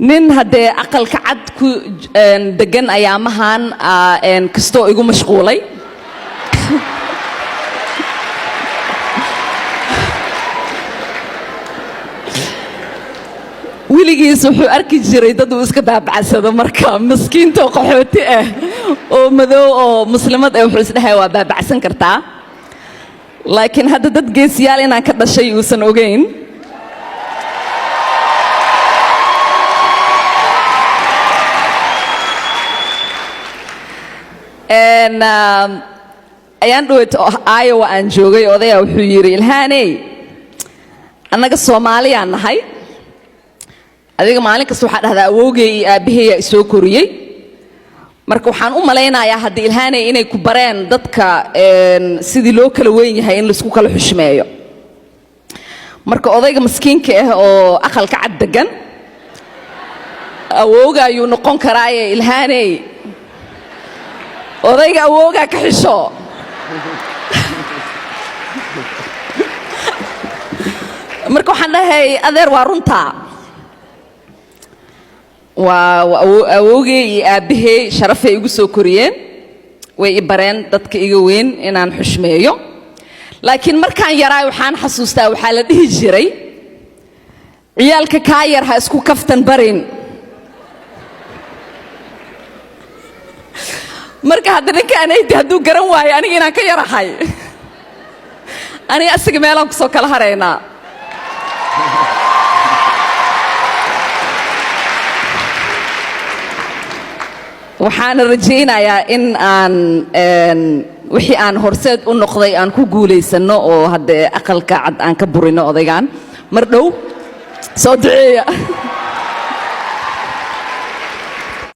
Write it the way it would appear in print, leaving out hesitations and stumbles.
Nin haddee aqalka cad ku degan ayaamahan kastoo igu mashquulay. Weligiis wuxuu arki jiray dad uu iska baabacsado. Marka miskiintoo qaxooti ah oo madow oo muslimad ah, wuxuu isdhahay waa baabacsan kartaa, laakiin hadda dad geesiyaal inaan ka dhashay uusan ogeyn. Ayaan dhaweyt Iowa aan joogay, odayaa wuxuu yidhi, "Ilhaaney, annaga Soomaaliyaan nahay. Adiga maalin kasta waxaa dhahdaa awowgay iyo aabbaheeyaa isoo koriyey. Marka waxaan u malaynayaa haddii, Ilhaaney, inay ku bareen dadka sidii loo kala weyn yahay in laisku kala xushmeeyo." Marka odayga maskiinka ah oo aqalka cad degan awowga ayuu noqon karaaye, Ilhaaney, odayga awowgaa ka xisho. Marka waxaan dhahay, "Adeer, waa runtaa, waa awowgay iyo aabbahey sharafay igu soo koriyeen, way i bareen dadka iga weyn inaan xushmeeyo. Laakiin markaan yaraay, waxaan xasuustaa waxaa la dhihi jiray, ciyaalka kaa yar ha isku kaftan barin." Marka hadda ninkaanaydi hadduu garan waayo aniga inaan ka yarahay, aniga asaga meelaan kusoo kala haraynaa. Waxaana rajaynayaa in aan wixii aan horseed u noqday aan ku guulaysanno oo haddee aqalka cad aan ka burino odaygan mar dhow. Soo duceeya.